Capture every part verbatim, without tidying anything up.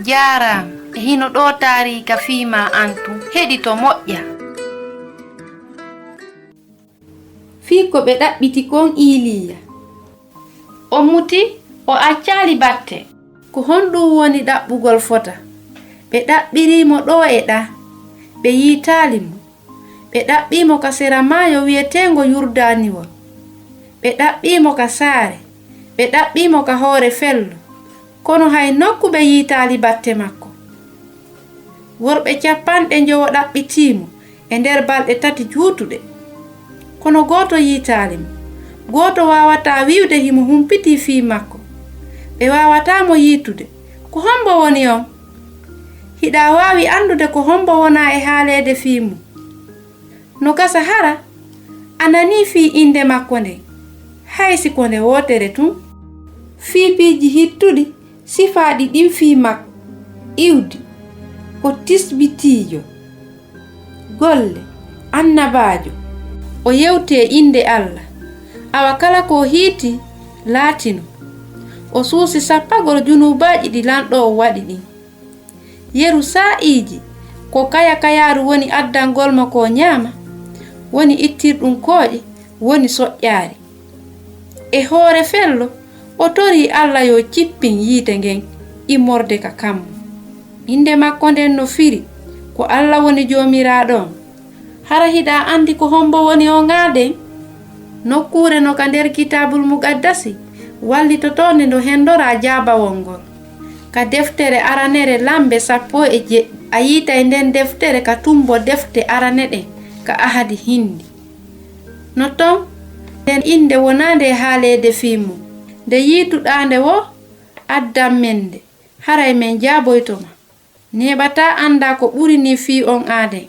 Jaaraama. E hino ɗoo taariika fii maa an tun. Heɗito moƴƴa. Fii ko ɓe ɗaɓɓiti kon Iiliiya. O muti, o accaali batte. Ko honɗun woni ɗaɓɓugol fota? Ɓe ɗaɓɓirii mo ɗoo e ɗaa. Ɓe yiitaali mo. Ɓe ɗaɓɓii mo ka sera maayo wi'eteengo Yurdaaniwol. Ɓe ɗaɓɓii mo ka saare. Ɓe ɗaɓɓii mo ka hoore fello. Kono hay nokku ɓe yiitaali batte makko. Worɓe cappanɗe njowo ɗaɓɓitii mo e nder balɗe tati juutuɗe. Kono gooto yiitaali mo. Gooto waawataa wi'ude himo humpitii fii makko. Ɓe waawataa mo yiitude. Ko hombo woni on? Hiɗa waawi anndude ko hombo wonaa e haaleede fii mun? No gasa hara a nanii fii innde makko nden, hay si ko nde wootere tun. Fii piiji hittuɗi sifaaɗi ɗin fii makko, iwdi, o tisbitiijo, golle, annabaajo, o yewti e innde Alla, awa kala ko o hiiti laatino, o suusi sappagol junuubaaji ɗi lanɗo on waɗi ɗin. Yeru saa'iiji, ko kaya kayaaru woni addangol mo ko o ɲaama, woni ittirɗun kooƴe, woni soƴƴaari. E hoore fello, o torii Alla yo cippin yiite ngen immorde ka kammu. Innde makko nden no firi, ko Alla woni Joomiraaɗo on. Hara hiɗa anndi ko hombo woni on aaden? Nokkuure no ka nder Kitaabul Muqaddasi wallitotoonde no hendoraa jaabawol ngol. Ka deftere aranere lambe sappo e jeɗɗi, a yiitay nden deftere ka tumbo defte arane ɗen ka Ahadi Hindi. No ton, nden innde wonaande e haaleede fii mun. Nde yiituɗaa nde woo, addan men nde, haray men jaaboyto ma. Neeɓataa anndaa ko ɓuri nii fii on aaden.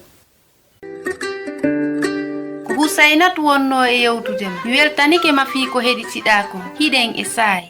Ko Husaynatu wonnoo e yewtude ma. Mi weltanike ma fii ko heɗitiɗaa kon. Hiɗen e saa'i.